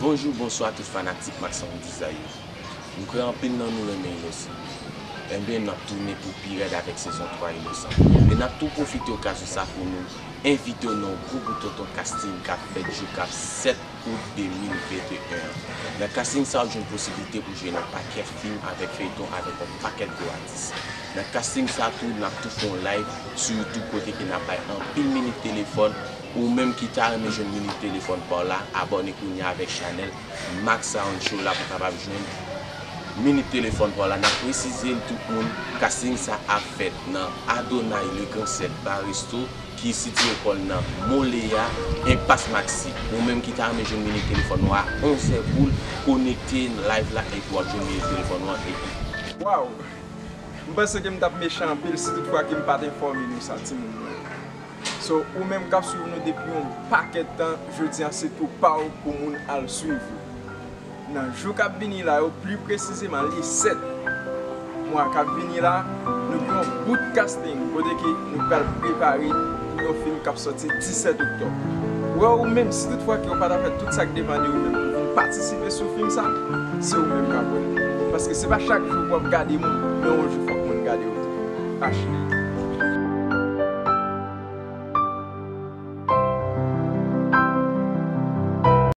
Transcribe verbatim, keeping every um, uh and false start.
Bonjou, bonswa tout fanatik Max Sound Design yo. M kwè anpil nan nou renmen Inosan. Enben, n ap tounen pou pi rèd avèk sezon twa Inosan. E n ap tou pwofite okazyon sa pou nou envite w nan yon gwo bout tonton casting k ap fèt jou k ap sèt out de mil venteyen an. Nan casting sa, w jwenn posiblite pou jwe nan pakèt fim avèk feyton avèk yon pakèt gwo atis. Nan casting sa tou, n ap tou fè yon live sou YouTube kote ke n ap bay anpil minit telefòn. Ou menm ki ta renmen jwenn minit telefòn pa w la, abòne kounye a avèk chanèl Max Sound Show la pou w kapab jwenn minit telefòn pa w la. N ap presize l tout moun, casting sa ap fèt nan Adonai Le Grand Sèt Bar Resto ki sitiye kò l nan Moleya, Enpas Maxi. Ou menm ki ta renmen jwenn minit telefòn nou a onzè boul, konekte live la epi w ap jwenn minit telefòn nou an epi. Waw! M panse ke m t ap mechan anpil si toutfwa ke m pa t enfòme nou sa, timoun mwen. So, ou menm k ap swiv nou depi yon pakèt tan, jodi a se tou pa w pou moun al swiv ou. Nan jou k ap vini la yo, pli presizeman le sèt mwa k ap vini la, nou gen yon bout casting kote ke nou pral prepare pou yon fim k ap sòti disèt oktòb. Wè, ou menm, si toutfwa ke w pa ta fè tout sa k depann de ou menm pou vin patisipe sou fim sa, se ou menm k ap wè l. Paske se pa chak jou w ap gade moun, men yon jou fòk moun gade w tou. Ashley.